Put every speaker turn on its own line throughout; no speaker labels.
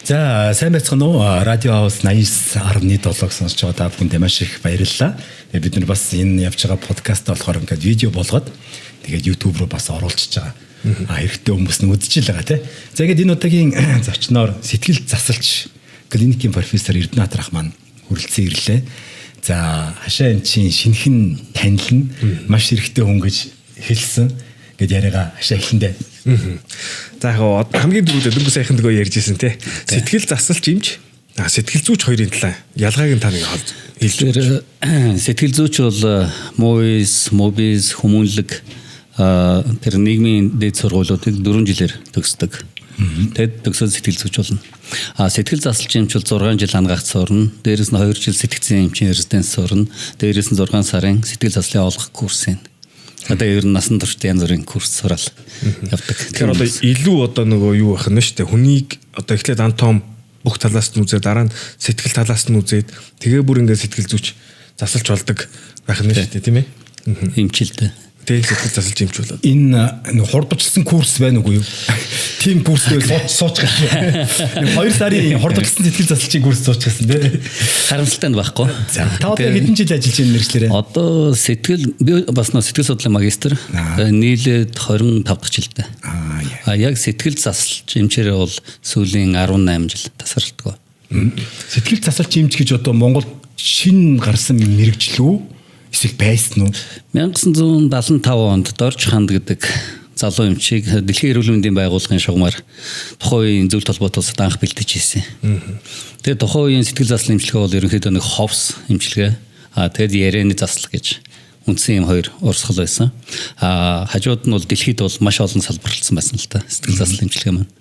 За, сайн байцгаана уу? Радио Хаус 89.7-г сонсож байгаа та бүхэндээ маш их баярлалаа. Тэгээ бид нар бас энэ явж байгаа подкаст болохоор ингээд видео болгоод тэгээд YouTube руу бас оруулчихж байгаа. Хэрэгтэй хүмүүс нь үзэж л байгаа тий. За, ингээд энэ удаагийн зочноор сэтгэл засалч, клиникийн профессор Эрдэнэ Атрах маань хүрэлцэн ирлээ. За, хашаа эн чинь шинэхэн танил нь маш хэрэгтэй хүн гэж хэлсэн. Гэт яриагаа хашаа эхлэндээ.
За, яг хамгийн түрүүд дөнгөж сайхан дгөө ярьж ирсэн те. Сэтгэл засалч эмч, сэтгэл зүйч хоёрын талаа ялгааг нь та нэг хэлж
өгөөч. Сэтгэл зүйч бол МУИС, МУБИС, хүмүүнлэг тэр нийгмийн дээд сургуулиудыг 4 жилээр төгсдөг. Тэгэд төгсөөд сэтгэл зүйч болно. А сэтгэл засалч эмч бол 6 жил ангаагч сурна. Дээрээс нь 2 жил сэтгцийн эмчийн резиденц сурна. Дээрээс нь 6 сарын сэтгэл заслын олгох курс юм. Одоо ер нь насан туршид янз бүрийн курс сураал явдаг.
Тэгэхээр одоо илүү одоо нөгөө юу байх нь шүү дээ. Хүнийг одоо эхлээд анатом бүх талаас нь үзээд, дараа нь сэтгэл талаас нь үзээд, тэгээ бүр ингээд сэтгэл зүйч засалж болдог байх нь шүү дээ, тийм ээ.
Эмчилдэ.
Тэг, сэтгэл засалж эмч болоод.
Энэ хурдвчилсан курс байна уугүй юу? Тим курс дээр сууч гэсэн. 2 сарын хурдвчилсан сэтгэл засалчийн курс сууч гэсэн тий.
Харамсалтай нь байхгүй.
За, та одоо хэдэн жил ажиллаж байна мэргэжлээрээ?
Одоо сэтгэл би бас нөө сэтгэл судлалын магистр. Нийлээд 25 дахь жилдээ. Аа яг сэтгэл засалч эмчээрээ бол сүүлийн 18 жил тасралтгүй.
Сэтгэл засалч эмч гэж одоо Монгол шинэ гарсан мэргэжил үү? Эсвэл байсан уу?
1975 онд Дорж ханд гэдэг залуу эмчийг Дэлхийн эрүүл мэндийн байгууллагын шугамар тухайн үеийн зөвлөлт холбоот улсад анх бэлтэж хийсэн. Тэгээд тухайн үеийн сэтгэл заслын эмчилгээ бол ерөнхийдөө нэг ховс эмчилгээ. Тэгээд ярианы засал гэж үндсэн юм хоёр урсгал байсан. Хажууд нь бол дэлхийд бол маш олон салбарлалцсан байсан л та сэтгэл заслын эмчилгээ маань.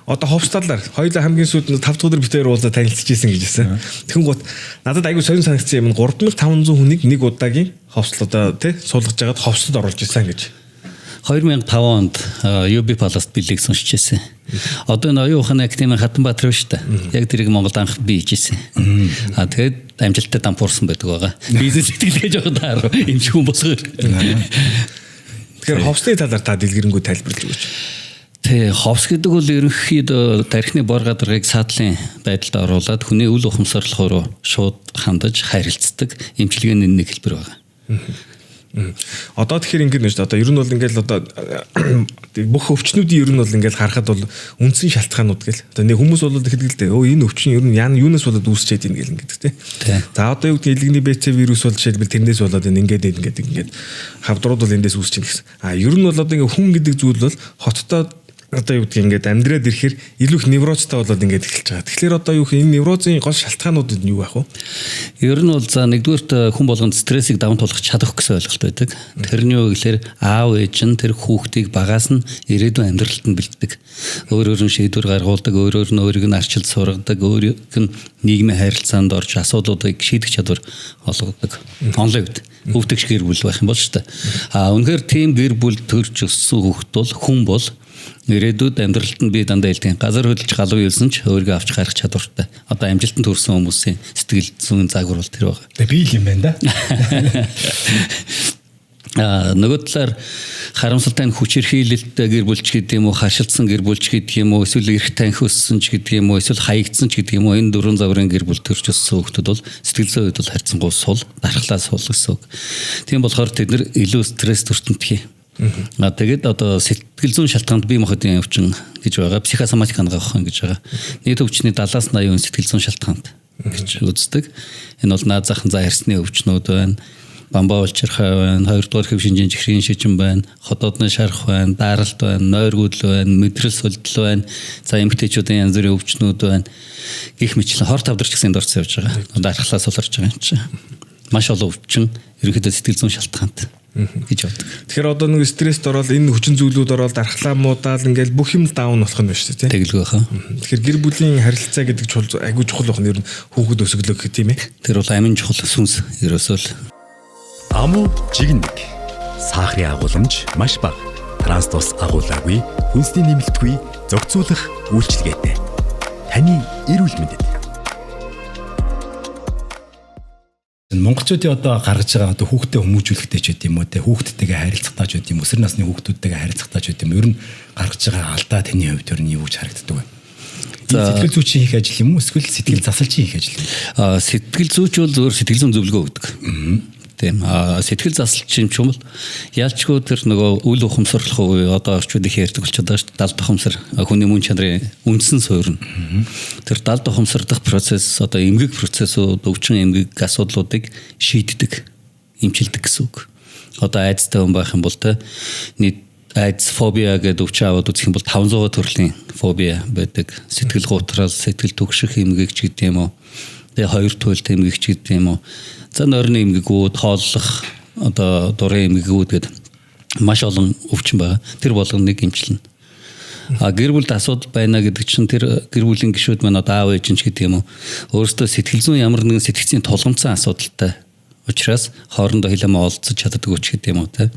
Одоо ховс талаар хоёулаа хамгийн сүүлд 5 дахь өдөр битээр уулзаа танилцж ийсэн гэж хэлсэн. Тэгэн гут надад айгүй сонир санагдсан юм 3500 хүнийг нэг удаагийн ховсл одоо тий суулгаж байгаад ховсод оруулж исэн гэж.
2005 онд UB Palace бэлгийг сонсч ирсэн. Одоо энэ оюун ухааны академийн Хатанбаатар биш үү? Яг тэрийг Монголд анх би хийж ирсэн. Тэгээд амжилттай дампуурсан байдаг байгаа. Бизнес сэтгэлгээ жоохон тааруу эмч хүн болохоор.
Тэгэхээр ховсны талаар та дэлгэрэнгүй тайлбарлаж өгөөч.
Тэ, ховс гэдэг бол ерөнхийдөө тархины бор гадаргыг саадлын байдалд оруулаад хүний үл ухамсарлах руу шууд хандаж харилцдаг эмчилгээний нэг хэлбэр байна.
Одоо тэгэхээр ингэж нэ одоо ер нь бол ингээл одоо бүх өвчнүүдийн ер нь бол ингээл харахад бол үндсэн шалтгаанууд гэл. Одоо нэг хүмүүс бол хэлдэг л дээ. Өө, энэ өвчин ер нь яна юунаас болоод үүсчээд ийн гэл ингээд тий. За, одоо юу гэдэг илгэний БЦ вирус бол жишээлбэл тэрнээс болоод энэ ингээд ингээд ингээд хавдрууд бол эндээс үүсч ийн гэсэн. А ер нь бол одоо ингээ хүн гэдэг зүйл бол хоттой одоо юу гэдгийг ингээд амьдраад ирэхээр илүү их неврозтой болоод ингээд эхэлж байгаа. Тэгэхээр одоо юу энэ неврозын гол шалтгаанууд нь юу байх вэ?
Ер нь бол за, нэгдүгээрт хүн болгонд стрессийг даван туулах чадах гэсэн ойлголт байдаг. Тэр нь юу гэхээр аав ээж нь тэр хүүхдийг багаас нь ирээдүйн амьдралд нь бэлддэг. Өөрөөр нь шийдвэр гаргуулдаг, өөрөөр нь өөрийг нь арчилж сургадаг, өөрийг нь нийгмийн харилцаанд орж асуудлуудыг шийдэх чадвар олгодог. Онлын үед өвдөгч гэр бүл байх юм бол шүү дээ. А үнэхээр тийм гэр бүл төрж өссөн хүүхэд бол хүн бол ирээдүйд амьдралд нь би дандаа хэлдэг. Газар хөдөлж галуу юулсан ч өөрийгөө авч гарах чадвартай. Одоо амжилтанд хүрсэн хүмүүсийн сэтгэл зүйн загвар бол тэр байгаа.
Тэгээ би л юм байна да.
Нөгөө талаар харамсалтай нь хүчирхийлэлтэй гэр бүлч гэдэг юм уу, харшилдсан гэр бүлч гэдэг юм уу, эсвэл эрх танхи өссөн ч гэдэг юм уу, эсвэл хаягдсан ч гэдэг юм уу, энэ дөрвөн загварын гэр бүл төрж өссөн хүүхдүүд бол сэтгэл зүйн хувьд бол харьцангуй сул, дархлаа сул гэсэн үг. Тийм болохоор тэд нар илүү стресс төртөмтгий. Тэгээд одоо сэтгэл зүйн шалтгаанд бие махбодын өвчин гэж байгаа. Психосоматик анагаах ухаан гэж байгаа. Нийт өвчний 70-аас 80% сэтгэл зүйн шалтгаанд гэж үздэг. Энэ бол наад захын за арьсны өвчнүүд байна. Бамбаа улчирхай байна, хоёрдугаар хэв шинжийн чихрийн шижин байна, ходоодны шарх байна, даралт байна, нойргүйдэл байна, мэдрэл сулдал байна. За, эмэгтэйчүүдийн янз бүрийн өвчнүүд байна. Гэх мэтлэн хор тавдарч гэсэн энд орсон явж байгаа. Дархлаа суларч байгаа юм чинь. Маш олон өвчин ерөнхийдөө сэтгэл зүйн шалтгаантай гэж боддог.
Тэгэхээр одоо нэг стресст ороод энэ хүчин зүйлүүд ороод дархлаа муудаал ингээл бүх юм даун болох нь байна шүү дээ.
Тэгэлгүй хаа.
Тэгэхээр гэр бүлийн харилцаа гэдэг чухал, айгүй чухал байх нь ер нь хүүхэд өсөглөө гэх тийм ээ.
Тэр бол амин чухал сүнс ерөөсөө л.
Амуу жигнэг. Сахарын агуулмж маш бага. Транс тус агуулаагүй, хүнсний нэмэлтгүй зохицуулах үйлчилгээтэй. Таны эрүүл мэндэд. Монголчуудын одоо гаргаж байгаа одоо хүүхдээ хүмүүжүүлэхдээ ч гэдэм юм уу те, хүүхдтэйгээ харилцахдаа ч гэдэм юм, өсвөр насны хүүхдүүдтэйгээ харилцахдаа ч гэдэм юм, ер нь гаргаж байгаа алдаа таны хувьд ер нь юу гэж харагддаг вэ? Сэтгэл зүйчийн хийх ажил юм уу эсвэл сэтгэл засалчийн хийх ажил юм
уу? Сэтгэл зүйч бол зөвхөн сэтгэл зүйн зөвлөгөө өгдөг. Тийм. Сэтгэл засалч юм ч юм бол ялчгүй тэр нөгөө үл ухамсарлах үе одоо орчууд их ярьдаг болчиход байгаа шүү дээ. Далд ухамсар хүний мөн чанарын үндсэн суурь нь. Тэр далд ухамсар дах процесс одоо эмгэг процессууд, өвчин эмгэг асуудлуудыг шийддэг, эмчилдэг гэсэн үг. Одоо айдастай хүн байх юм бол те нийт айдас фобиа гэдэг өвчин аваад үзэх юм бол 500 төрлийн фобиа байдаг. Сэтгэл гутрал, сэтгэл түгших эмгэг ч гэдэг юм уу. Тэгээ хоёр туйлт эмгэг ч гэдэг юм уу. За нойрны эмгэгүүд, хооллох одоо дурын эмгэгүүд гэдэг маш олон өвчин байгаа. Тэр болгоныг эмчилнэ. А гэр бүлд асуудал байна гэдэг чинь тэр гэр бүлийн гишүүд маань одоо аав ээж нь ч гэдэг юм уу. Өөрөөсөө сэтгэл зүйн ямар нэгэн сэтгцийн тулгамдсан асуудалтай учраас хоорондоо хилэмээ олцож чаддаггүй ч гэдэг юм уу те.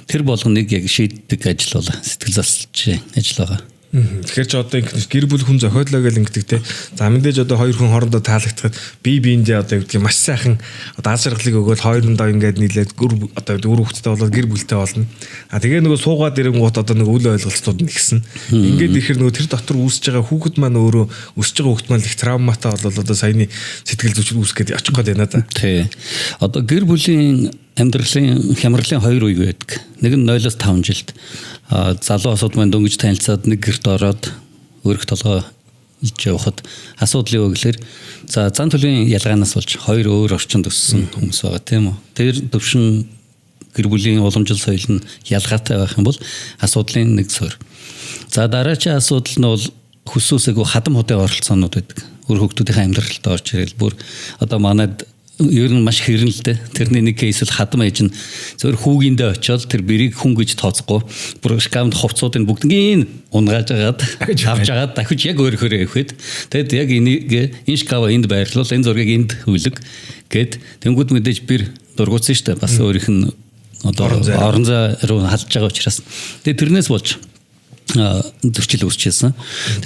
Тэр болгоныг яг шийддэг ажил бол сэтгэл засалчийн ажил байгаа.
Тэгэхээр ч одоо ингэ гэр бүл хүн зохиолоо гэл ингэдэг те. За мэдээж одоо хоёр хүн хоорондоо таалагдахад бие биендээ одоо юу гэдгийг маш сайхан одоо аз жаргалыг өгөөл хоёрондоо ингээд нийлээд гэр одоо үр хөвгттэй болоод гэр бүлтэй болно. А тэгээ нөгөө суугаад ирэнгуут одоо нөгөө үл ойлголцлууд нь ихсэн. Ингээд ирэхэр нөгөө тэр дотор үүсэж байгаа хүүхэд маань өөрөө өсөж байгаа хүүхэд маань их травматай болол одоо саяны сэтгэл зүйч үүсгээд очих гээд байна да.
Тий. Одоо гэр бүлийн амьдралын хямралын хоёр үе байдаг. Нэг нь 0-5 жилд залуу асууд маань дөнгөж танилцаад нэг гэрт ороод өрх толгой илж явахад асуудал юу гэхээр за зан төлөвийн ялгаанаас болж хоёр өөр орчинд өссөн хүмүүс байгаа тийм үү. Тэр төвшин гэр бүлийн уламжлал соёл нь ялгаатай байх юм бол асуудлын нэг суурь. За дараачийн асуудал нь бол хөсөөсөө хадам худын оролцоонууд байдаг. Үр хөвгтүүдийн амьдралд орж ирэл бүр одоо манайд ер нь маш хэрэн л дээ. Тэрний нэг кейс бол хадам ээж нь зөвхөн хүүгиндээ очиод тэр бэрийг хүн гэж тооцохгүй. Бүр шкафнд хувцуудыг бүгднийг унгааж агаад авч агаад дахиж яг өөрөөхөө явхэд тэгэд яг энийг энэ шкаф энд байрлуул, энэ зургийг энд хөлөг гэд тэнгууд мэдээж бэр дургуутсан шүү дээ. Бас өөрийнх нь одоо орон зай руу халж байгаа учраас. Тэгээд тэрнээс болж зөрчил үүсчихсэн.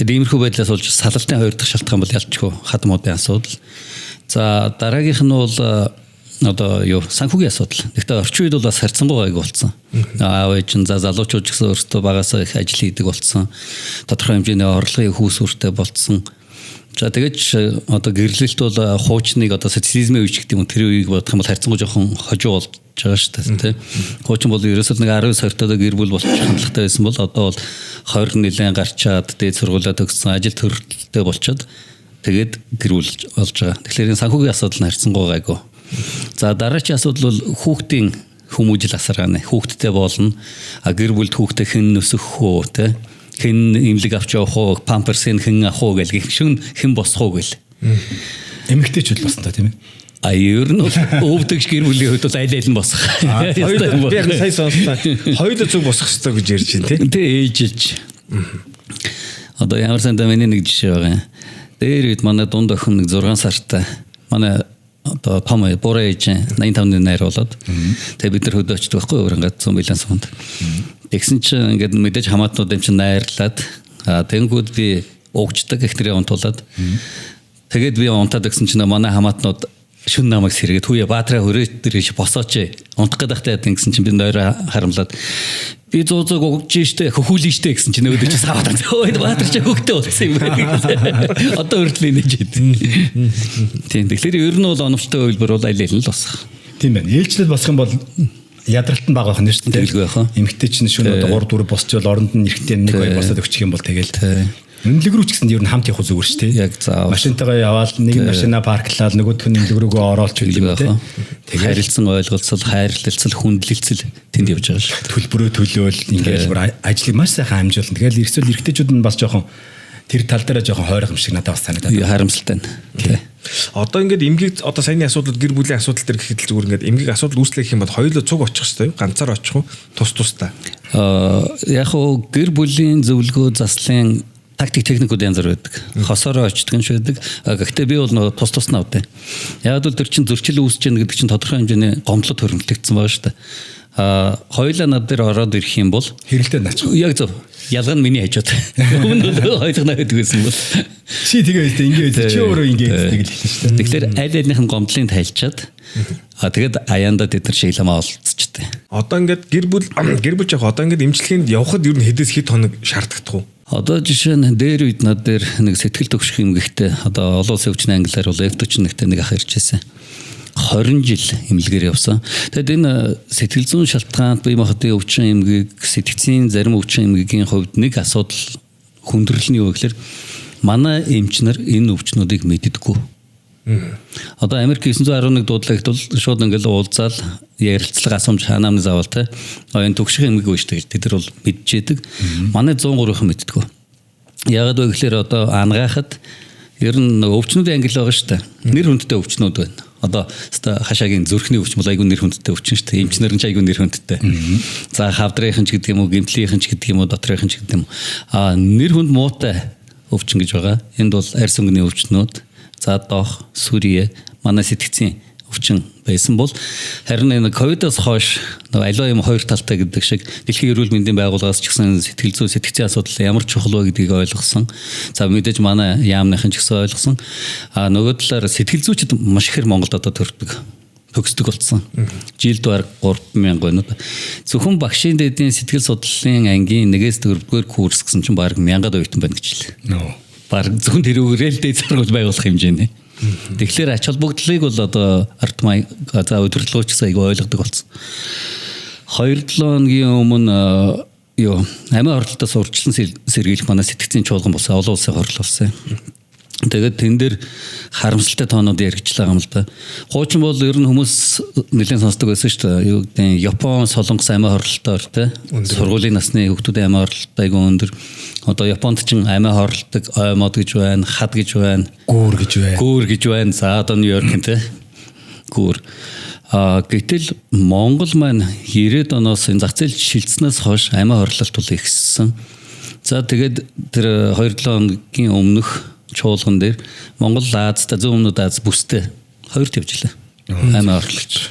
Тэгээд иймэрхүү байдлаас болж салалтын хоёр дахь шалтгаан бол ялчгүй хадам удын асуудал. За дараагийнх нь бол одоо юу санхүүгийн асуудал. Гэхдээ орчин үед бол бас харьцангуй гайгүй болсон. Аав ээж нь за залуучууд ч гэсэн өөрсдөө багасаа их ажил хийдэг болсон. Тодорхой хэмжээний орлогын хүүсвэртэй болцсон. За тэгэж одоо гэрлэлт бол хуучныг одоо социализмын үеч гэдэг юм тэр үеийг бодох юм бол харьцангуй жоохон хожуу болж байгаа шүү дээ тий. Хуучин бол ерөөсөө нэг 19 20-тоо гэр бүл болчих хандлагатай байсан бол одоо бол 20 нэлээд гарчаад дээд сургуулиа төгссөн ажил төрөлтэй болчиход тэгээд гэр бүл болж байгаа. Тэгэхээр энэ санхүүгийн асуудал нь харьцангуй гайгүй. За дараагийн асуудал бол хүүхдийн хүмүүжил асаргааны. Хүүхдтэй болно. А гэр бүлд хүүхдээ хэн өсгөх үү те? Хэн имлэг авч явах уу? Памперсыг хэн авах уу гэл шүн хэн босох уу гэл.
Эмэгтэйчүүд босно тийм ээ.
А ер нь бол өвдөгч гэр бүлийн хувьд бол аль аль нь босох.
Би яг сая сонслоо. Хоёулаа зүг босох ёстой гэж ярьж байна тийм.
Тэ ээжэлж. Одоо ямар сандаа миний нэг жишээ байгаа юм. Дээр үед манай дунд охин нэг 6 сартай. Манай одоо том буруу ээж 85-ны найр болоод. Тэгээ бид нар хөдөө очдөг байхгүй өөр ингээд 100 билан суунд. Тэгсэн чинь ингээд мэдээж хамаатнууд юм чинь найрлаад тэнгүүд би угчдаг их нэрээ унтуулад. Тэгээд би унтаад өгсөн чинь манай хамаатнууд шүн намайг сэргээд хүүе Баатраа хөрөө дээр босооч унтах гэдэг таа гэсэн чинь би нойроо харамлаад би зуу зууг угж штэ хөхүүлэн штэ гэсэн чинь нөгөөд чи саваад өө Баатар чи хөхтэй болсон юм байна. Одоо хүртэл инээж байд. Тийм тэгэхээр ер нь бол оновчтой хувилбар бол аль аль нь л босох.
Тийм байна. Ээлжлэл босох юм бол ядралт нь бага байх нь шүү дээ.
Тэгэлгүй байх.
Эмэгтэй чинь шүн одоо 3 4 босчвол оронд нь эрэгтэй 1 2 босоод өгчих юм бол тэгэл. Үнэлэг рүү ч гэсэн ер нь хамт явах зүгээр шүү дээ.
Яг заавал.
Машинтайгаа яваал нэг машина парклаад нөгөөх нь үнэлэг рүүгээ ороод ч юм те.
Тэгээд харилцан ойлголцол, хайрлалцал, хүндлэлцэл тэнд явж байгаа шүү.
Төлбөрөө төлөөл ингээл бүр ажлыг маш сайхан амжуулна. Тэгэл эрсвэл эрэгтэйчүүд нь бас жоохон тэр тал дээр жоохон хойрох юм шиг надад бас санагдаад.
Харамсалтай нь. Тий.
Одоо ингээд эмгэг одоо саяны асуудал гэр бүлийн асуудал дээр гэхэд л зүгээр ингээд эмгэг асуудал үүслэх юм бол хоёулаа цуг очих хэрэгтэй юу? Ганцаар очих уу? Тус тустай.
Яг уу гэр бүлийн зөвлөгөө заслын тактик техникүүд янз бүр байдаг. Хосороо очдөг юм шиг байдаг. Гэхдээ би бол нөгөө тус туснаа авдаг. Яг бол тэр чинь зөрчил үүсэж яах гэдэг чинь тодорхой хэмжээний гомдлол хөрөнгөлөгдсөн байгаа шүү дээ. Хоёулаа над дээр ороод ирэх юм бол
хэрэлдээ наачих.
Яг зөв. Ялга нь миний хажууд. Өмнө нь хоёулаа байдаг байсан бол
чи тэгээ байл ингээ байл чи өөрөө ингээ байл гэж хэлсэн шүү дээ.
Тэгэхээр аль альнийх нь гомдлыг тайлчаад тэгээд аяндаа тэд нар шийламаа олцчихдээ.
Одоо ингээд гэр бүл яг одоо ингээд эмчилгээнд явхад ер нь хэдээс хэд хоног шаардагдах уу?
Одоо жишээ нь дээр үед над дээр нэг сэтгэл төвших эмгэгтэй одоо олон улсын өвчний англиар бол F41-тэй нэг ах ирж байсан. 20 жил эмнэлгээр явсан. Тэгэд энэ сэтгэл зүйн шалтгаанд бие махбодын өвчин эмгэг, сэтгцийн зарим өвчин эмгэгийн хувьд нэг асуудал хүндрэл нь юу гэхээр манай эмч нар энэ өвчнүүдийг мэддэггүй. Одоо Америк 911 дуудлагт бол шууд ингээл уулзаал ярилцлага асуумж анамнез авал те. Энэ төгших эмгэг үү шүү дээ. Тэд нар бол мэдчихэд. Манай 103-ын мэддэггүй. Яагаад вэ гэхээр одоо ангаахад ер нь өвчнүүдийн англи байгаа шүү дээ. Нэр хүндтэй өвчнүүд байна. Одоо өстой хашаагийн зүрхний өвчин бол айгүй нэр хүндтэй өвчин шүү дээ. Эмчнэр нь ч айгүй нэр хүндтэй. За хавдрынхан ч гэдэг юм уу, гэмтлийнхэн ч гэдэг юм уу, дотрынхан ч гэдэг юм уу. А нэр хүнд муутай өвчин гэж байгаа. Энд бол арьс өнгөний өвчнүүд, за дох, сүрье, манай сэтгцийн өвчин байсан бол харин энэ ковидоос хойш нөгөө аливаа юм хоёр талтай гэдэг шиг дэлхийн эрүүл мэндийн байгууллагаас ч гэсэн сэтгэл зүй сэтгцийн асуудал ямар чухал вэ гэдгийг ойлгосон. За мэдээж манай яамныхан ч гэсэн ойлгосон. А нөгөө талаар сэтгэл зүйчид маш ихээр Монголд одоо төрдөг, төгсдөг болсон. Жилд бараг 3000 гонод. Зөвхөн багшийн дэдийн сэтгэл судлалын ангийн 1-ээс 4-р курс гэсэн чинь бараг 1000 оюутан байна гэж хэлээ. Бараг зөвхөн тэрүүгээрээ л дээд сургууль байгуулах хэмжээний. Тэгэхээр ач холбогдлыг бол одоо ард май за удирдлагч гэсэн айгүй ойлгодог болсон. 2-7 хоногийн өмнө юу амиа хорлолтоос урьдчилан сэргийлэх манай сэтгцийн чуулган болсон, олон улсын хорлол болсон. Тэгээд тэн дээр харамсалтай тоонууд яригчлаа юм л да. Хуучин бол ер нь хүмүүс нэлээд сонсдог байсан шүү дээ. Юу гэдэг нь Япон, Солонгос амиа хорлолтоор те сургуулийн насны хүүхдүүдийн амиа хорлолт айгүй өндөр. Одоо Японд ч амиа хорлолдог ой мод гэж байна, хад гэж байна,
гүүр гэж байна.
Гүүр гэж байна. За одоо Нью-Йоркийн те гүүр. А гэтэл Монгол маань 90-ад оноос энэ зах зээл шилжснээс хойш амиа хорлолт бол ихссэн. За тэгээд тэр 2-7 хоногийн өмнөх чуулган дээр Монгол Азтай зүүн өмнөд Аз бүстэй хоёрт явж илээ. Амиа хорлолч.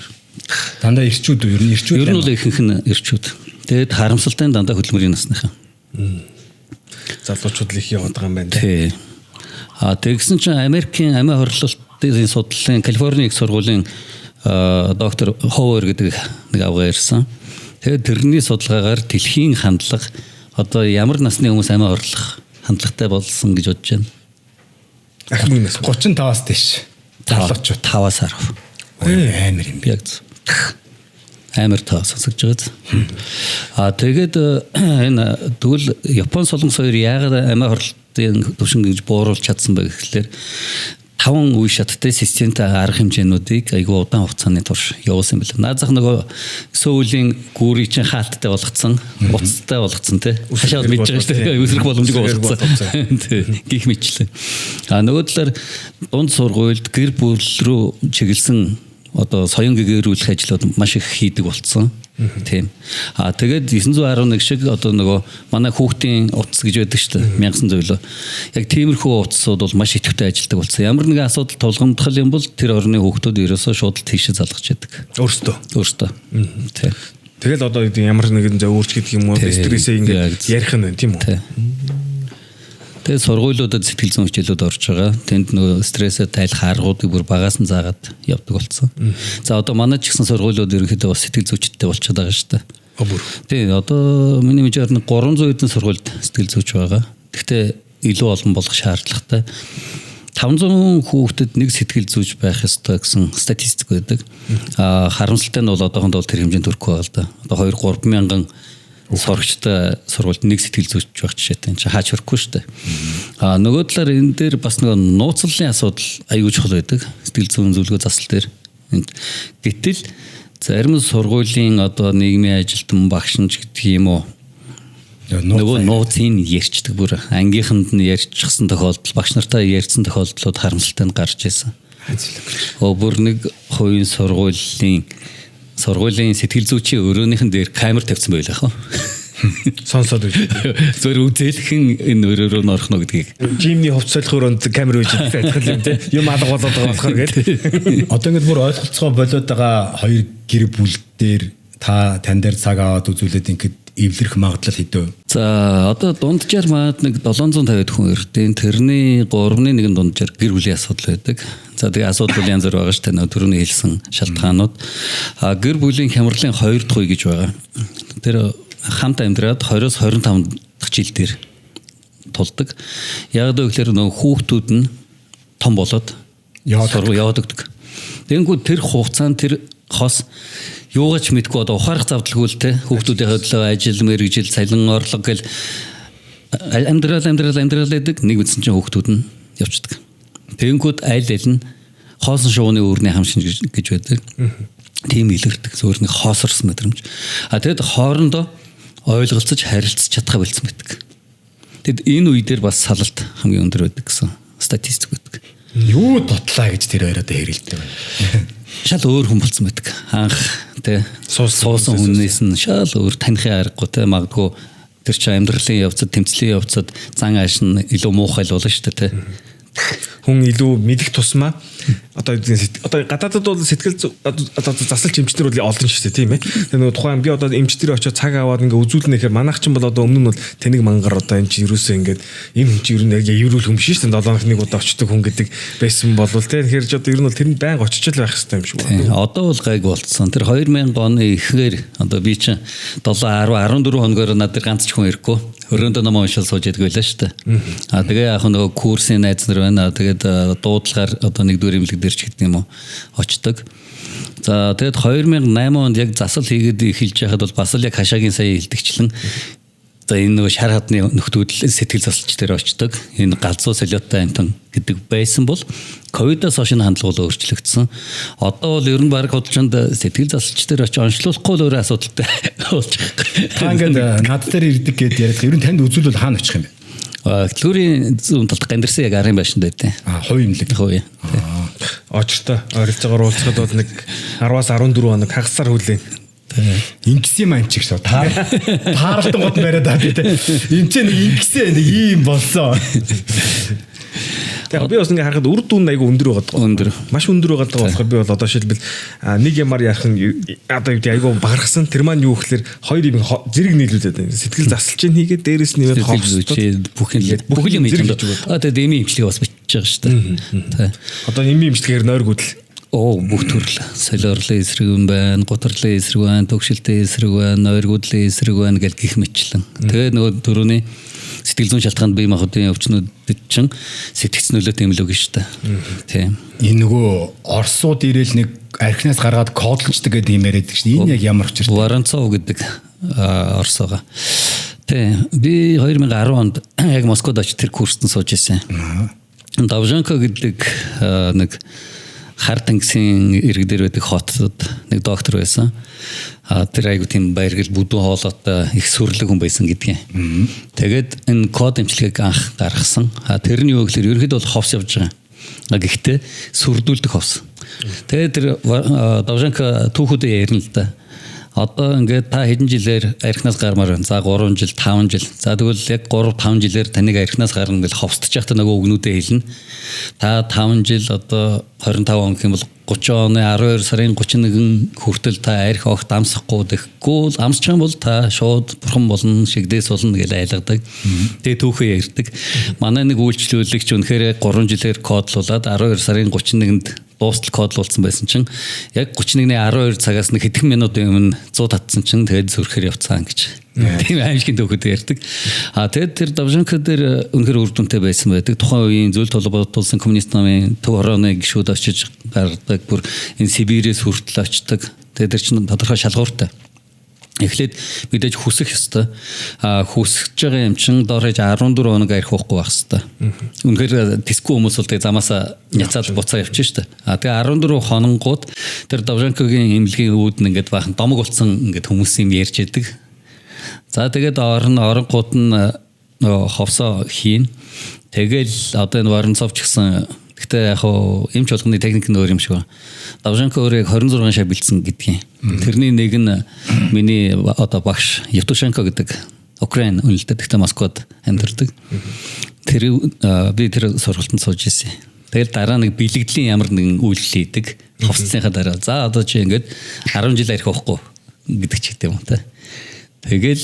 Дандаа ирчүүд үү? Ер нь ирчүүд.
Ер нь бол ихэнх нь ирчүүд. Тэгээд харамсалтай нь дандаа хөдөлмөрийн насныхан.
Залуучууд л их яваад байгаа юм байна.
Тий. А тэгсэн чинь Америкийн амиа хорлолтын судлалын Калифорни их сургуулийн доктор Ховер гэдэг нэг авгаа ирсэн. Тэгээд тэрний судалгаагаар дэлхийн хандлага одоо ямар насны хүмүүс амиа хорлох хандлагатай болсон гэж бодож байна.
Ахмын нас
35-аас дээш. Залуучууд
5-аас 10.
Амар юм.
Яг зөв. Амар тоо сонсогдож байгаа. А тэгээд энэ тэгвэл Япон Солонгос хоёр яагаад амиа хорлолтын түвшин гэж бууруулж чадсан бэ гэхлээр 5 үе шаттай системтэй арга хэмжээнүүдийг айгүй удаан хугацааны турш явуулсан юм байна. Наад зах нөгөө Сөүлийн гүүрийг чинь хаалттай болгоцсон, уцтай болгоцсон тий. Хашаад мэдж байгаа шүү дээ. Үсрэх боломжгүй болгоцсон. Тий. Гих мэтлээ. А нөгөө талаар дунд сургуульд гэр бүл рүү чиглэсэн одоо соён гэгэрүүлэх ажлууд маш их хийдэг болсон. Тийм. А тэгээд 911 шиг одоо нөгөө манай хүүхдийн утас гэж байдаг шүү дээ. Мянган зөвлөө. Яг тиймэрхүү утасууд бол маш идэвхтэй ажилладаг болсон. Ямар нэгэн асуудал тулгамдах юм бол тэр орны хүүхдүүд ерөөсөө шууд л тийшээ залгаж яадаг.
Өөрсдөө.
Өөрсдөө. Тийм.
Тэгэл одоо ямар нэгэн зөө өөрч гэдэг юм уу стрессээ ингээд ярих нь байна тийм үү?
Тэгээд сургуулиудад сэтгэл зүйн хичээлүүд орж байгаа. Тэнд нөгөө стрессээ тайлах аргуудыг бүр багаас нь заагаад явдаг болсон. За одоо манай ч гэсэн сургуулиуд ерөнхийдөө бас сэтгэл зүйчтэй болчиход байгаа шүү дээ.
Бүр.
Тийм одоо миний мэдээр 300 хэдэн сургуульд сэтгэл зүйч байгаа. Гэхдээ илүү олон болох шаардлагатай. 500 хүүхдэд нэг сэтгэл зүйч байх ёстой гэсэн статистик байдаг. Аа харамсалтай нь бол одоохондоо тэр хэмжээнд хүрэхгүй байгаа л да. Одоо 2-3 мянган сурагчтай сургуульд нэг сэтгэл зүйч байх жишээтэй. Энэ чинь хаач хүрэхгүй шүү дээ. Аа нөгөө талаар энэ дээр бас нөгөө нууцлалын асуудал аюул чухал байдаг. Сэтгэл зүйн зөвлөгөө засал дээр. Гэтэл зарим сургуулийн одоо нийгмийн ажилтан багш нь ч гэдэг юм уу нөгөө нууцыг ярьчдаг бүр ангийнханд нь ярьчихсан тохиолдол багш нартай ярьсан тохиолдлууд харамсалтай нь гарч ирсэн. Бүр нэг хувийн сургуулийн сэтгэл зүйчийн өрөөнийхэн дээр камер тавьсан байлаа хаа.
Сонсоод үгүй.
Зөвөр үзээлхэн энэ өрөөрөө нь орох нь гэдгийг.
Жимний хувц солих өрөөнд камер үйж адилхан юм те. Юм алга болоод байгаа болохоор гэл.
Одоо ингэж бүр ойлголцоо болоод байгаа хоёр гэр бүл дээр та тань дээр цаг аваад үзүүлээд ингэж эвлэрэх магадлал хэдөө?
За одоо дунджаар маад нэг 750 хүн ирдیں۔ Тэрний 3.1 дунджаар гэр бүлийн асуудал байдаг. За тэгээ асуудал бол янз бүр байгаа шүү дээ. Түрүүний хэлсэн шалтгаанууд. А гэр бүлийн хямралын 2 дахь үе гэж байгаа. Тэр хамт амьдраад 20-с 25 дахь жил дээр тулдаг. Яг гэвэл нөгөө хүүхдүүд нь том болоод яваад өгдөг. Тэгэнгүүт тэр хугацаанд тэр хос юугаач мэдгүй одоо ухаарах завдалгүй л те хүүхдүүдийн хөдлөө ажил мэргэжил цалин орлого гэл амьдрал амьдрал амьдрал гэдэг нэг үтсэн чинь хүүхдүүд нь явцдаг. Тэгэнгүүт аль аль нь хоосон шувууны үүрний хам шинж гэж байдаг. Тийм илэрдэг. Зөвхөн нэг хоосорсон мэдрэмж. А тэгэд хоорондоо ойлголцож харилцаж чадхаа болцсон байдаг. Тэгэд энэ үе дээр бас салалт хамгийн өндөр байдаг гэсэн статистик байдаг.
Юу дутлаа гэж тэр хоёр одоо хэрэлдэг байна.
Шал өөр хүн болцсон байдаг. Анх тэ суусан хүнээс нь шал өөр таних аргагүй тэ магадгүй тэр чинь амьдралын явцад тэмцлийн явцад зан ааш нь илүү муухай л болно шүү дээ тэ.
Хүн илүү мэдэх тусмаа одоо одоо гадаадд бол сэтгэл одоо засалч эмчнэр бол олон шүү дээ тийм ээ. Тэр нөгөө тухайн би одоо эмчтэр очиод цаг аваад ингээ үзүүлнэ гэхээр манайх ч бол одоо өмнө нь бол тэнэг мангар одоо энэ чи ерөөсөө ингээд энэ хүн чи ер нь яг эврүүл хүн биш шүү дээ. 7 хоног нэг удаа очдог хүн гэдэг байсан болвол тийм. Тэгэхээр ч одоо ер нь бол тэр нь байнга очиж л байх хэрэгтэй юм шиг байна.
Одоо бол гайг болцсон. Тэр 2000 оны ихээр одоо би чинь 7 10 14 хоногоор над дээр ганц ч хүн ирэхгүй. Өрөөндөө ном уншаад сууж идэг байлаа шүү дээ. А тэгээ яг нөгөө курсын найз нар байна. Тэгээд дуудлагаар одоо нэгдүгээр имлэг дээр ч гэдэг юм уу очдог. За тэгээд 2008 онд яг засал хийгээд эхэлж байхад бол бас л яг хашаагийн сая хэлдэгчлэн за энэ нөгөө шар хадны нөхдүүд сэтгэл засалч дээр очдог. Энэ галзуу солиотой амтан гэдэг байсан бол ковидоос хойш энэ хандлага бол өөрчлөгдсөн. Одоо бол ер нь баг худалчанд сэтгэл засалч дээр очиж онцлуулахгүй л өөрөө асуудалтай болж байгаа.
Та ингээд над дээр ирдэг гэдээ яриад ер нь танд үзүүлвэл хаана очих юм бэ?
Хөтөлбөрийн зүүн талд Гандарсан яг арын байшинд байдیں۔
А хувийн имлэг.
Хувийн.
Очиртой ойролцоогоор уулзахад бол нэг 10-аас 14 хоног хагас сар хүлээн.
Ингэсэн юм аимчиг шүү. Таарлтан гот бариад аа тий. Энд чинь нэг ингэсэн нэг ийм болсон.
Тэгээ би бас ингээ харахад үр дүн айгу өндөр байгаа даа.
Өндөр.
Маш өндөр байгаа даа болохоор би бол одоо шилбэл нэг ямар яах нь одоо юу гэдэг айгу багархсан. Тэр маань юу гэхээр хоёр юм зэрэг нийлүүлээд байна. Сэтгэл засалч хийгээд дээрэс нь нэмээд
ховсдод бүх юм хийж байгаа. А тэгээд эмийн имчилгээ бас бичиж байгаа шүү дээ.
Одоо эмийн имчилгээгээр нойргүйдэл
бүх төрөл солиорлын эсрэг юм байна, гутрлын эсрэг байна, төгшөлтийн эсрэг байна, нойргүйдлийн эсрэг байна гэл гих мэтчлэн. Тэгээ нөгөө түрүүний сэтгэл зүйн шалтгаанд бие махбодын өвчнүүдэд чинь сэтгц нөлөөтэй юм л үг шүү дээ. Тийм.
Энэ нөгөө Оросууд ирээл нэг архинаас гаргаад кодлждаг гэдэг юм яриад чинь энэ яг ямар учиртай?
Воронцов гэдэг Орос байгаа. Тийм. Би 2010 онд яг Москвад очиж тэр курст нь сууж ирсэн. Давжанко гэдэг нэг хар тэнгисийн ирэг дээр байдаг хотод нэг доктор байсан. А тэр айгу тийм баяргал бүдүүн хоолойтой их сүрлэг хүн байсан гэдгийг. Тэгээд энэ код эмчилгээг анх гаргасан. А тэр нь юу гэхээр ерөнхийдөө бол ховс явж байгаа. А гэхдээ сүрдүүлдэг ховс. Тэгээд тэр Давжанка түүхүүдээ ярина л да. Одоо ингээд та хэдэн жилээр архинаас гармаар байна. За 3 жил, 5 жил. За тэгвэл яг 3 5 жилээр таныг архинаас гарна гэж ховсдож байхдаа нөгөө үгнүүдээ хэлнэ. Та 5 жил одоо 25 он гэх юм бол 30 оны 12 сарын 31 хүртэл та арх огт амсахгүй тэгэхгүй амсчих юм бол та шууд бурхан болно, шигдээс болно гэж айлгадаг. Тэгээ түүхээ ярьдаг. Манай нэг үйлчлүүлэгч үнэхээр 3 жилээр кодлуулад 12 сарын 31-нд дуустал кодлуулсан байсан чинь яг 31-ний 12 цагаас нэг хэдхэн минутын өмнө 100 татсан чинь тэгээд зүрхээр явцсан гэж. Тийм аимшигын түүхүүд ярьдаг. А тэгээд тэр Давжанка дээр үнэхээр үр дүнтэй байсан байдаг. Тухайн үеийн зүйл толгой коммунист намын төв хорооны гишүүд очиж гаргадаг. Бүр энэ Сибирээс хүртэл очдог. Тэгээд тэр чинь тодорхой шалгууртай. Эхлээд мэдээж хүсэх ёстой. А хүсэж байгаа юм чин доор хэж 14 хоног арх уухгүй байх ёстой. Үнэхээр тэсгүй хүмүүс бол тэгээ замаасаа няцаад буцаа явчих штэ. А тэгээ 14 хононгууд тэр Давжанкогийн эмнэлгийн үүд нь ингээд баахан домог болсон ингээд хүмүүс юм ярьж идэг. За тэгээд оронгууд нь нөгөө ховсоо хийн. Тэгэл одоо энэ Воронцов ч гэсэн гэхдээ яг хуу эмч болгоны техник нь өөр юм шиг байна. Давжанко өөрөө яг 26 шар бэлдсэн гэдгийг. Тэрний нэг нь миний одоо багш Евтушенко гэдэг Украин үнэлдэг. Гэхдээ Москвад амьдардаг. Тэр би тэр сургалтанд сууж ирсэн. Тэгэл дараа нэг бэлэгдлийн ямар нэгэн үйлдэл хийдэг. Ховсцсныхаа дараа за одоо чи ингээд 10 жил арх уухгүй гэдэг ч гэдэм юм та. Тэгэл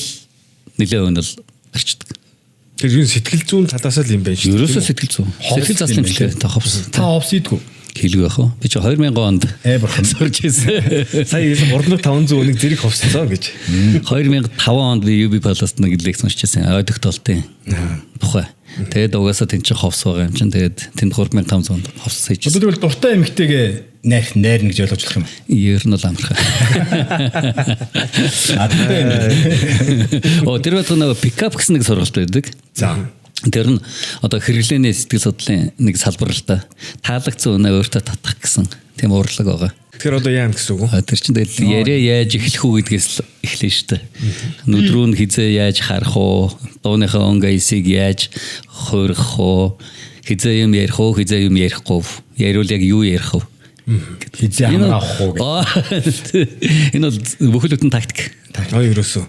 нэлээд өн бол гарчдаг.
Тэр юу сэтгэл зүйн талаас л юм байна шүү.
Ерөөсөө сэтгэл зүйн. Сэтгэл заслын имчилгээ та ховс.
Та ховс идэггүй.
Хэлгүй байх уу? Би чи 2000 онд
бурхан.
сурч ирсэн.
Сая хэлсэн 3500 үнийг зэрэг ховсцоо гэж.
2005 онд би UB Palace-т нэг лекц уншиж байсан. Ойдогтолтын тухай. Тэгээд угаасаа тэнд чинь ховс байгаа юм чинь. Тэгээд тэнд 3500 онд ховс хийж
Одоо тэгвэл дуртай эмэгтэйгээ найр найрна гэж ойлгож болох юм.
Ер нь бол амархан.
А дуртай эмэгтэй.
Оо тэр байтугай нөгөө пикап гэсэн нэг сургалт байдаг.
За.
Тэр нь одоо хэрэглээний сэтгэл судлалын нэг салбар л да. Таалагдсан үнэ өөртөө татах гэсэн тийм урлаг байгаа.
Тэгэхээр одоо яана гэсэн үг үү?
А тэр чинь тэгэл яриа яаж эхлэх үү гэдгээс л эхлэн шүү дээ. Нүд рүү нь хизээ яаж харах уу, дууныхаа өнгө эсийг яаж хуурах уу, хизээ юм ярих уу, хизээ юм ярихгүй. Яриул яг юу ярих вэ?
Хизээ хамраа авах уу
гэж. Энэ бол бүхэл бүтэн тактик.
Аа ерөөсөө.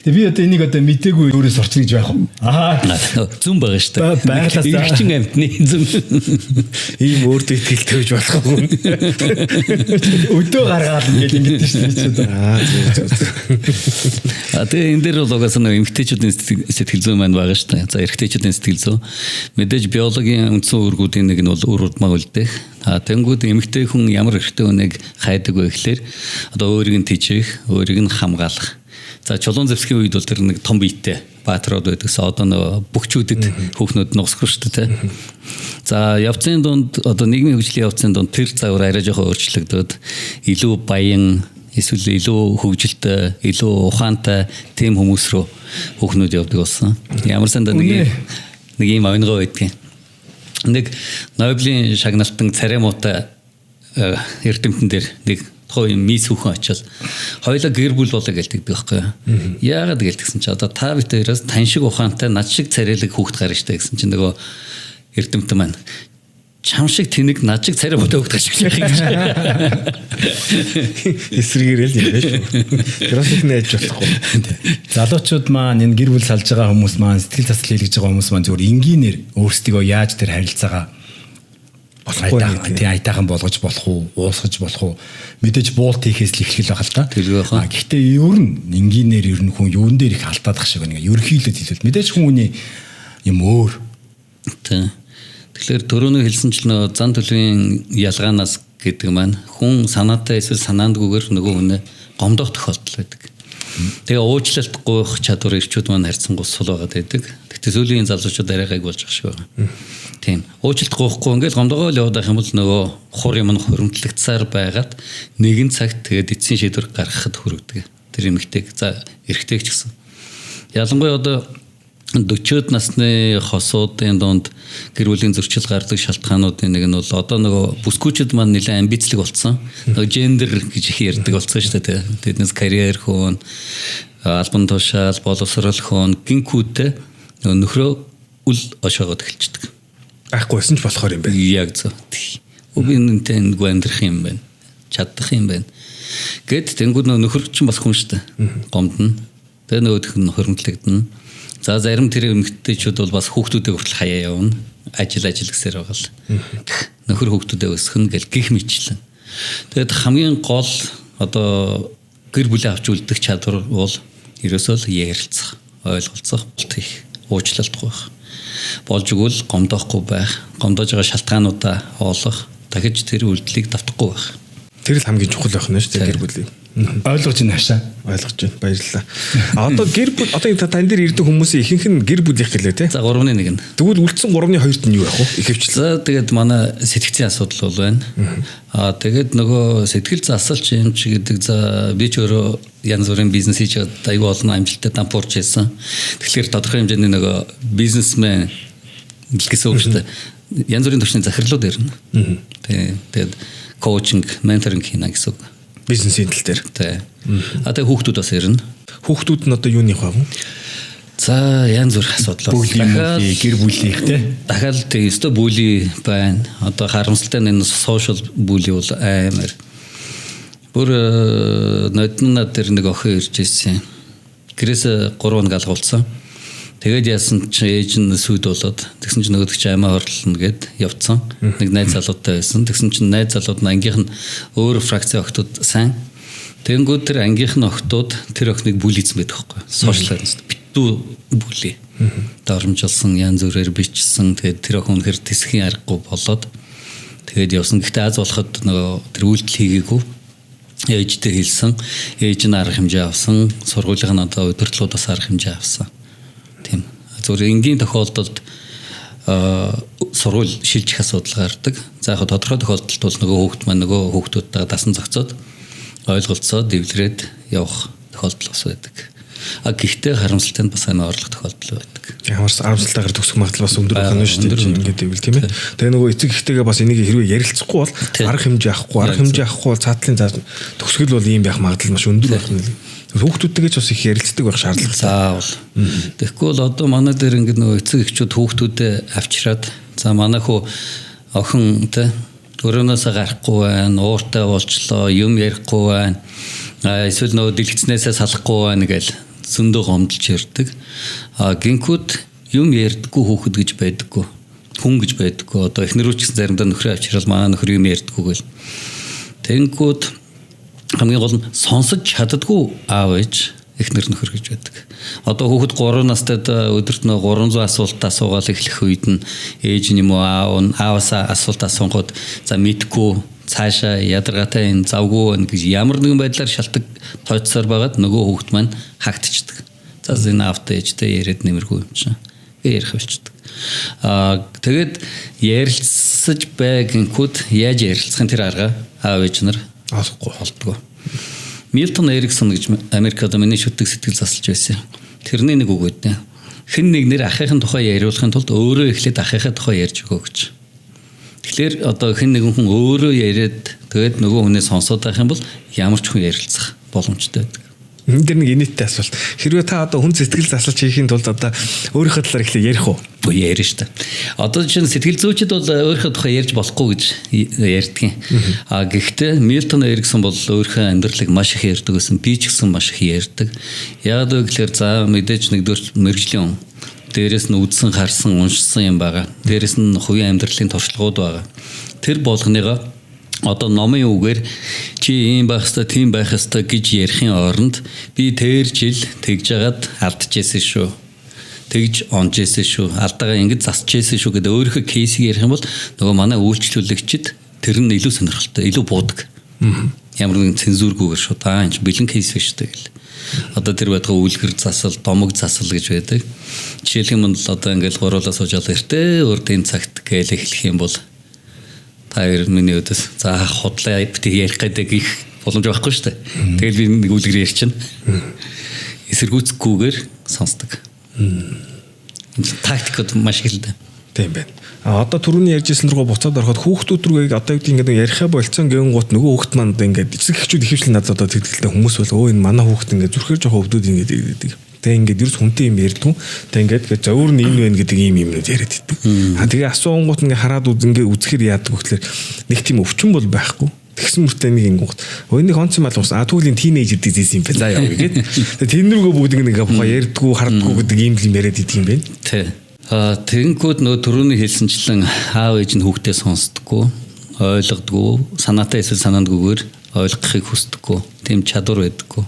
Тэгээ би одоо энийг одоо мдээгүй өөрөө сурчна гэж байх уу? Аа.
Зүм байгаа шүү дээ.
Байглаас
эргэчин амьтны зүм.
Ийм өөртөө итгэлтэй байж болохгүй.
Өдөө гаргаад ингээд ингэдэж шүү дээ.
Аа зөв зөв.
А тэгээ энэ дээр бол угаасаа нэг эмэгтэйчүүдийн сэтгэл зүйн маань байгаа шүү дээ. За эрэгтэйчүүдийн сэтгэл зүй. Мэдээж биологийн үндсэн үүргүүдийн нэг нь бол үр удмаа үлдээх. А тэнгууд эмэгтэй хүн ямар эрэгтэй хүнийг хайдаг вэ гэхлээр одоо өөрийг нь тэжээх, өөрийг нь хамгаалах. За чулуун зэвсгийн үед бол тэр нэг том биетэй баатрууд байдагсан. Одоо нөгөө бөхчүүдэд хүүхнүүд нугасгүй шүү дээ. За явцын дунд одоо нийгмийн хөгжлийн явцын дунд тэр загвар арай жоохон өөрчлөгдөд илүү баян эсвэл илүү хөгжилтэй, илүү ухаантай тийм хүмүүс рүү хүүхнүүд явдаг болсон. Ямар сандаа нэг ийм онгой байдгийн. Нэг Нобелийн шагналтан царай муутай эрдэмтэн дээр нэг тухайн юм мис хүүхэн очил хоёлаа гэр бүл болоо гэлтэгдэг байхгүй юу. Яагаад гэлтгсэн чи одоо та бид хоёроос тань шиг ухаантай над шиг царайлаг хүүхэд гарна штэ гэсэн чи нөгөө эрдэмтэн маань чам шиг тэнэг над шиг царай муутай хүүхэд гарч ирэх гэж.
Эсрэгээр л юм байна шүү. График нээж болохгүй.
Залуучууд маань энэ гэр бүл салж байгаа хүмүүс маань сэтгэл засал хийлгэж байгаа хүмүүс маань зөвхөн энгийнээр өөрсдийгөө яаж тэр харилцаагаа
болохгүй
тий аятайхан болгож болох уу, уусгаж болох уу? Мэдээж буулт хийхээс л эхлэл байгаа л та.
А
гэхдээ ер нь энгийнээр ер нь хүн юун дээр их алтаадах шиг байна. Ерөнхийлөд хэлвэл мэдээж хүн хүний юм өөр.
Тий. Тэгэхээр түрүүний хэлсэн чинь нөгөө зан төлөвийн ялгаанаас гэдэг маань хүн санаатай эсвэл санаандгүйгээр нөгөө хүнээ гомдох тохиолдол байдаг. Тэгээ уучлалт гуйх чадвар ирчүүд маань харьцангуй сул байгаад байдаг. Тэгтээ сүүлийн залуучууд арай гайг болж байгаа шиг байгаа. Тийм. Уучлалт гуйхгүй ингээл гомдогоо л яваад байх юм бол нөгөө хур юм нь хуримтлагцаар байгаад нэгэн цагт тэгээд эцсийн шийдвэр гаргахад хүргэдэг. Тэр эмэгтэйг за эрэгтэйг ч гэсэн. Ялангуяа одоо 40-од насны хосуудын дунд гэр бүлийн зөрчил гардаг шалтгаануудын нэг нь бол одоо нөгөө бүсгүүчүүд маань нэлээд амбицлэг болсон. Нөгөө гендер гэж их ярьдаг болсон шүү дээ. Тэднээс карьер хөөн, албан тушаал, боловсрол хөөн гинкүүдтэй нөгөө нөхрөө үл ошоогод эхэлчихдэг.
Байхгүй байсан ч болохоор юм байна.
Яг зөв. Би энэнтэй энэгүй амьдрах юм байна. Чадах юм байна. Гэт тэнгууд нөгөө нөхөр чинь бас хүн шүү дээ. Гомдно. Тэгээ нөгөөх нь хуримтлагдана. За зарим тэр эмэгтэйчүүд бол бас хүүхдүүдээ хүртэл хаяа явна. Ажил гэсээр байгаа л. Нөхөр хүүхдүүдээ өсгөн гэл гих мэтлэн. Тэгээд хамгийн гол одоо гэр бүлээ авч үлдэх чадвар бол ерөөсөө л ярилцах, ойлголцох, хийх, уучлалт гуйх. Болж өгвөл гомдоохгүй байх, гомдоож байгаа шалтгаануудаа олох, дахиж тэр үйлдэлийг давтахгүй байх.
Тэр л хамгийн чухал байх нь шүү дээ гэр бүлийн.
Ойлгож байна хашаа.
Ойлгож байна. Баярлалаа. А одоо гэр бүл одоо энэ тань дээр ирдэг хүмүүсийн ихэнх нь гэр бүлийнх гэлээ те.
За 3-ны 1 нь.
Тэгвэл үлдсэн 3-ны 2-т нь юу байх вэ? Ихэвчлэн.
За тэгээд манай сэтгцийн асуудал бол байна. Аа тэгээд нөгөө сэтгэл засалч юм чи гэдэг за би ч өөрөө янз бүрийн бизнес хийж байгаад айгүй олон амжилттай дампуурч байсан. Тэгэхээр тодорхой хэмжээний нөгөө бизнесмен гэсэн үг шүү дээ. Янз бүрийн түвшний захирлууд ирнэ. Тий. Тэгээд коучинг, менторинг хийнэ гэсэн үг.
Бизнесийн тал дээр.
Тий. А тэгээ хүүхдүүд бас ирнэ.
Хүүхдүүд нь одоо юуны хав?
За янз бүр асуудал
байна. Гэр бүлийнх тий.
Дахиад тий өстө бүли байна. Одоо харамсалтай нь энэ сошиал бүли бол амар. Бүр нодноо дээр нэг охин ирж ирсэн. Гэрээс 3 хоног алгуулсан. Тэгээд яасан чи ээж нь сүд болоод тэгсэн чинь нөгөөдөг чи амиа хорлно гэд явцсан. Нэг найз залуутай байсан. Тэгсэн чинь найз залууд нь ангийнх нь өөр фракцийн охтууд сайн. Тэнгүүд тэр ангийнх нь охтууд тэр охиныг бүлийцэн байдаг байхгүй. Сошиалаар битүү бүли. Доромжилсан, янз бүрээр бичсэн. Тэгээд тэр охин үнэхээр тэсхийн аргагүй болоод Тэгээд явсан. Гэхдээ аз болоход нөгөө тэр үйлдэл хийгээгүй. Ээжтэй хэлсэн. Ээж нь арга хэмжээ авсан. Сургуулийн одоо удирдлагуудаас арга хэмжээ авсан. Тийм. Зүгээр энгийн тохиолдолд сургууль шилжих асуудал гардаг. За яг тодорхой тохиолдолд бол нөгөө хүүхд маань нөгөө хүүхдүүдтэйгээ дасан зохицоод ойлголцоод дэвлэрээд явах тохиолдол бас байдаг. А гэхдээ харамсалтай нь бас амар орлох тохиолдол байдаг.
Ямар харамсалтайгаар төгсөх магадлал бас өндөр байх нь шүү дээ. Ингээд ивэл тийм ээ. Тэгээ нөгөө эцэг эхтэйгээ бас энийг хэрвээ ярилцахгүй бол арга хэмжээ авахгүй, арга хэмжээ авахгүй бол цаатлын төгсгөл бол ийм байх магадлал маш өндөр байх нь. Хүүхдүүдтэйгээ ч бас их ярилцдаг байх шаардлагатай.
Заавал. Тэгэхгүй бол одоо манай дээр ингээд нөгөө эцэг эхчүүд хүүхдүүдэд авчираад за манай хүү охин тэ өрөөнөөсөө гарахгүй байна, ууртай болчлоо, юм ярихгүй байна. Эсвэл нөгөө дэлгэцнээсээ салахгүй байна гэл зөндөө гомдолж ярьдаг. А гинкүүд юм ярьдаггүй хүүхэд гэж байдаггүй. Хүн гэж байдаггүй. Одоо эхнэрүүд ч гэсэн заримдаа нөхрөө авчирал манай нөхөр юм ярьдаггүй гэл. Тэнгүүд хамгийн гол нь сонсож чаддаггүй аав ээж эхнэр нөхөр гэж байдаг. Одоо хүүхэд 3 настайд өдөрт нөө 300 асуулт асуугаал эхлэх үед нь ээж нь юм уу аав нь ааваасаа асуулт асуунгууд за мэдгүй цаашаа ядаргаатай энэ завгүй байна гэж ямар нэгэн байдлаар шалтгаан тооцсоор байгаад нөгөө хүүхэд маань хагдчихдаг. За энэ аавтай ээжтэй яриад нэмэргүй юм чинь. Гэ ярих болчдөг. Аа тэгээд ярилцсаж бай гинкүүд яаж ярилцахын тэр арга аав ээж нар
олохгүй
олдгоо. Милтон Эриксон гэж Америкт миний шүтэг сэтгэл засалж байсан. Тэрний нэг үг өгдөө. Хэн нэг нэр ахыхын тухай яриулахын тулд өөрөө эхлээд ахыхаа тухай ярьж өгөө гэж. Тэгэхээр одоо хэн нэгэн хүн өөрөө яриад тэгээд нөгөө хүнээ сонсоод байх юм бол ямар ч хүн ярилцах боломжтой байдаг.
Энэ дэр нэг инээдтэй асуулт. Хэрвээ та одоо хүн сэтгэл засалж хийхийн тулд одоо өөрийнхөө талаар эхлээ ярих уу?
Үгүй ярина шүү дээ. Одоо жишээ нь сэтгэл зүйчид бол өөрийнхөө тухай ярьж болохгүй гэж ярьдгийн. А гэхдээ Милтон Эриксон бол өөрийнхөө амьдралыг маш их ярьдаг гэсэн. Би ч гэсэн маш их ярьдаг. Яг вэ гэхээр за мэдээж нэгдүгээр мэргэжлийн хүн. Дээрээс нь үдсэн, харсан, уншсан юм байгаа. Дээрээс нь хувийн амьдралын туршлагууд байгаа. Тэр болгоныгоо одоо номын үгээр чи ийм байх ёстой, тийм байх ёстой гэж ярихын оронд би тэр жил тэгж жагаад алдчихсэн шүү. Тэгж онж исэн шүү. Алдаагаа ингэж засч исэн шүү гэдэг өөрийнхөө кейсийг ярих юм бол нөгөө манай үйлчлүүлэгчид тэр нь илүү сонирхолтой, илүү буудаг. Ямар нэгэн цензургүйгээр шууд аа энэ бэлэн кейс биш үү гэл. Одоо тэр байтугай үлгэр засал, домог засал гэж байдаг. Жишээлх юм бол одоо ингээл гуруулаа сууж ал эртээ урд энэ цагт гээл эхлэх юм бол та хоёр миний өдөөс за худлаа бити ярих гэдэг их боломж байхгүй шүү дээ. Тэгэл би нэг үлгэр ярьчихна. Эсэргүүцэхгүйгээр сонсдог. Тактикууд маш их л дээ.
Тийм байна. А одоо түрүүний ярьжсэн рүү буцаад ороход хүүхдүүд рүү одоо юу гэдэг ингээд яриахаа болцсон гэн гут нөгөө хүүхд маань одоо ингээд эцэг эхчүүд ихэвчлэн надад одоо тэгдэлтэй хүмүүс бол өө энэ манай хүүхд ингээд зүрхээр жоохон өвдөд ингээд гэдэг. Тэг ингээд ерөөс хүнтэй юм ярьдгүй. Тэг ингээд зовөр нь энэ байна гэдэг ийм юмнууд яриад идэг. А тэгээ асуунгууд ингээд хараад ингээд үзэхэр яадаг вөхлөөр нэг тийм өвчин бол байхгүй. Тэгсэн мөртөө нэг ингэнгүүт өө нэг онцсон мал уус а тэгвэл энэ тинейжер дизиз юм бэ за яа гэгээд тэг тэр рүүгээ бүгд ингээд бухаа ярьдгүү хардгүү гэдэг ийм л юм яриад идэг юм байна.
Тий. Тэгэнгүүт нөгөө түрүүний хэлсэнчлэн аав ээж нь хүүхдээ сонсдоггүй, ойлгодгоо, санаатай эсвэл санаандгүйгээр ойлгохыг хүсдэггүй, тийм чадвар байдаггүй.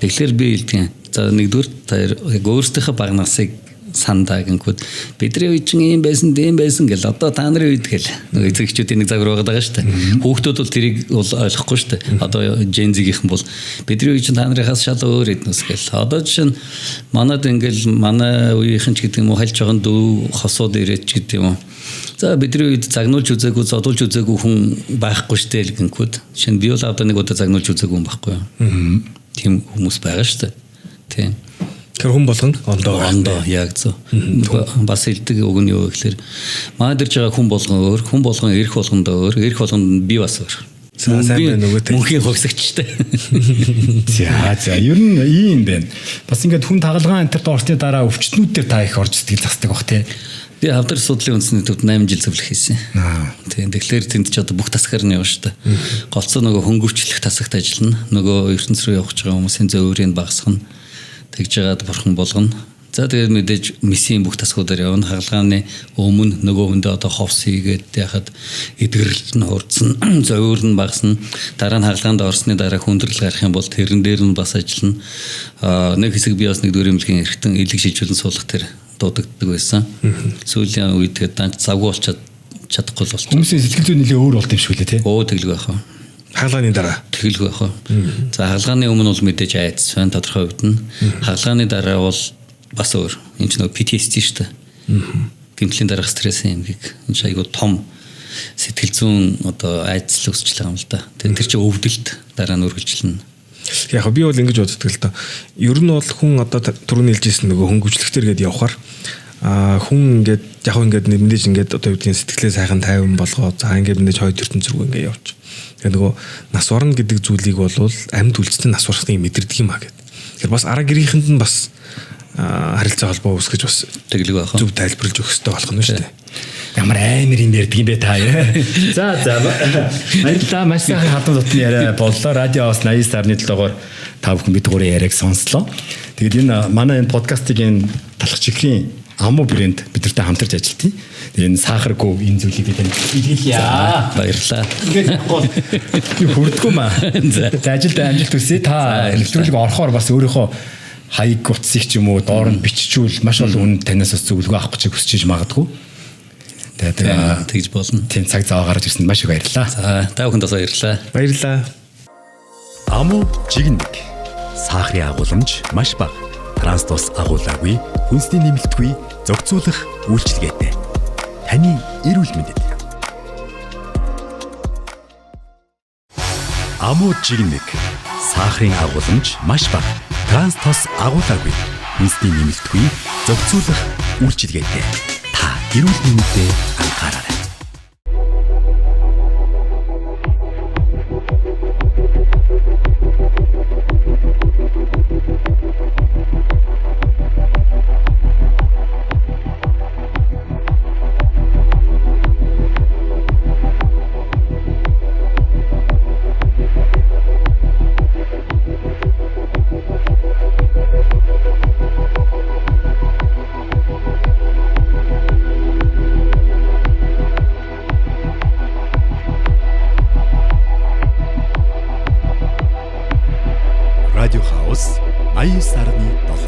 Тэгэхээр би хэлдэг. За нэгдүгээр та яг өөрсдийнхөө бага насыг сандаа гингүүд бидний үед чинь ийм байсан, тийм байсан гэл одоо та нарын үед гэл нөгөө эцэг эхчүүдийн нэг загвар байгаа шүү дээ. Хүүхдүүд бол тэрийг бол ойлгохгүй шүү дээ. Одоо Gen Z-гийнхэн бол бидний үед чинь та нарынхаас шал өөр эднүс гэл. Одоо жишээ нь манад ингээл манай үеийнхэн ч гэдэг юм уу хальж байгаа дүү хосууд ирээд ч гэдэг юм уу. За бидний үед загнуулж үзээгүй, зодуулж үзээгүй хүн байхгүй шүү дээ гингүүд. Жишээ нь би бол одоо нэг удаа загнуулж үзээгүй хүн байхгүй юу. Тийм хүмүүс байгаа шүү дээ. Тийм.
Тэр хүн болгон ондоо.
Ондоо яг зөв. Бас хэлдэг үг нь юу гэхээр манай дэрж байгаа хүн болгон өөр, хүн болгон эрх болгондоо өөр, эрх болгонд би бас өөр.
Сайн байна нөгөө тэ.
Мөнхийн хувьсагчтай.
За ер нь ийм байна. Бас ингээд хүн тагалгаан энтерт орсны дараа өвчтнүүд дээр та их орж сэтгэл засдаг бах тий.
Би хавдар судлалын үндэсний төвд 8 жил зөвлөх хийсэн. Тийм. Тэгэхээр тэнд ч одоо бүх тасгаар нь явна шүү дээ. Голцоо нөгөө хөнгөвчлөх тасагт ажиллана. Нөгөө ертөнц рүү явах гэж байгаа хүмүүсийн зөөврийг багасгана. Тэгж жагаад бурхан болгоно. За тэгээд мэдээж месийн бүх тасгуудаар явна. Хагалгааны өмнө нөгөө хүндээ одоо ховс хийгээд яхад эдгэрэлт нь хурдсан, зовиур нь багасна. Дараа нь хагалгаанд орсны дараа хүндрэл гарах юм бол тэрэн дээр нь бас ажиллана. Нэг хэсэг би бас нэг дөрөмлөгийн эргэтэн элэг шилжүүлэн суулгах тэр дуудагддаг байсан. Сүүлийн үед тэгээд данч завгүй болчиход Чадахгүй л болчих.
Хүмүүсийн сэтгэл зүй нэлээ өөр болд юм шиг үлээ тий.
Өө тэглэг байх уу.
Хагалгааны дараа.
Тэглэг байх уу. За хагалгааны өмнө бол мэдээж айдас байна тодорхой хувьд нь. Хагалгааны дараа бол бас өөр. Энэ ч нөгөө PTSD шүү дээ. Гэмтлийн дараах стрессийн эмгэг. Энэ ч айгүй том сэтгэл зүйн одоо айдас л өсч байгаа юм л да. Тэр чинь өвдөлт дараа нь үргэлжилнэ.
Яг би бол ингэж боддог л доо. Ер нь бол хүн одоо түрүүний хэлжсэн нөгөө хөнгөвчлөгтөр гээд явхаар хүн ингээд яг ингээд мэдээж ингээд одоо юу гэдгийг сэтгэлээ сайхан тайван болгоо. За ингээд мэдээж хойд ертөнц рүү ингээд явж. Тэгээ нөгөө нас орно гэдэг зүйлийг бол амьд үлдсэн нас барахныг мэдэрдэг юм а гэд. Тэгэхээр бас араа гэрийнхэнд нь бас харилцаа холбоо үүсгэж бас
тэглэг байх.
Зөв тайлбарлаж өгөх хэрэгтэй болох нь шүү дээ.
Ямар амар юм ярьдаг юм бэ та. За за баярлалаа. Маш сайхан халуун дотны яриа боллоо. Радио Хаус 89.7-оор та бүхэн бид гурийн яриаг сонслоо. Тэгээд энэ манай энэ подкастыг энэ талах чихрийн Аму брэнд бидэртэй хамтарч ажилладаг. Тэгээд энэ сахаргүй энэ зүйлийг бид илгээлье.
Баярлалаа.
Ингээд явахгүй хүрдэггүй маа. За ажилд амжилт хүсье. Та нэвтрүүлэг орохоор бас өөрийнхөө хаяг утсыг ч юм уу доор нь биччихвэл маш олон хүн танаас бас зөвлөгөө авах гэж хүсэж магадгүй. Тэгээд
тэгж болно.
Тийм цаг зав гаргаж ирсэнд маш их баярлалаа.
За та бүхэнд бас баярлалаа.
Баярлалаа.
Аму жигнэг. Сахарын агуулмж маш бага. Транс тус агуулаагүй, хүнсний нэмэлтгүй, зохицуулах үйлчилгээтэй. Таны эрүүл мэндэд. Аму жигнэг. Сахарын агуулмж маш бага. Транс тус агуулаагүй, хүнсний нэмэлтгүй, зохицуулах үйлчилгээтэй. Та эрүүл мэндэд анхаараарай. Радио Хаус 89.7.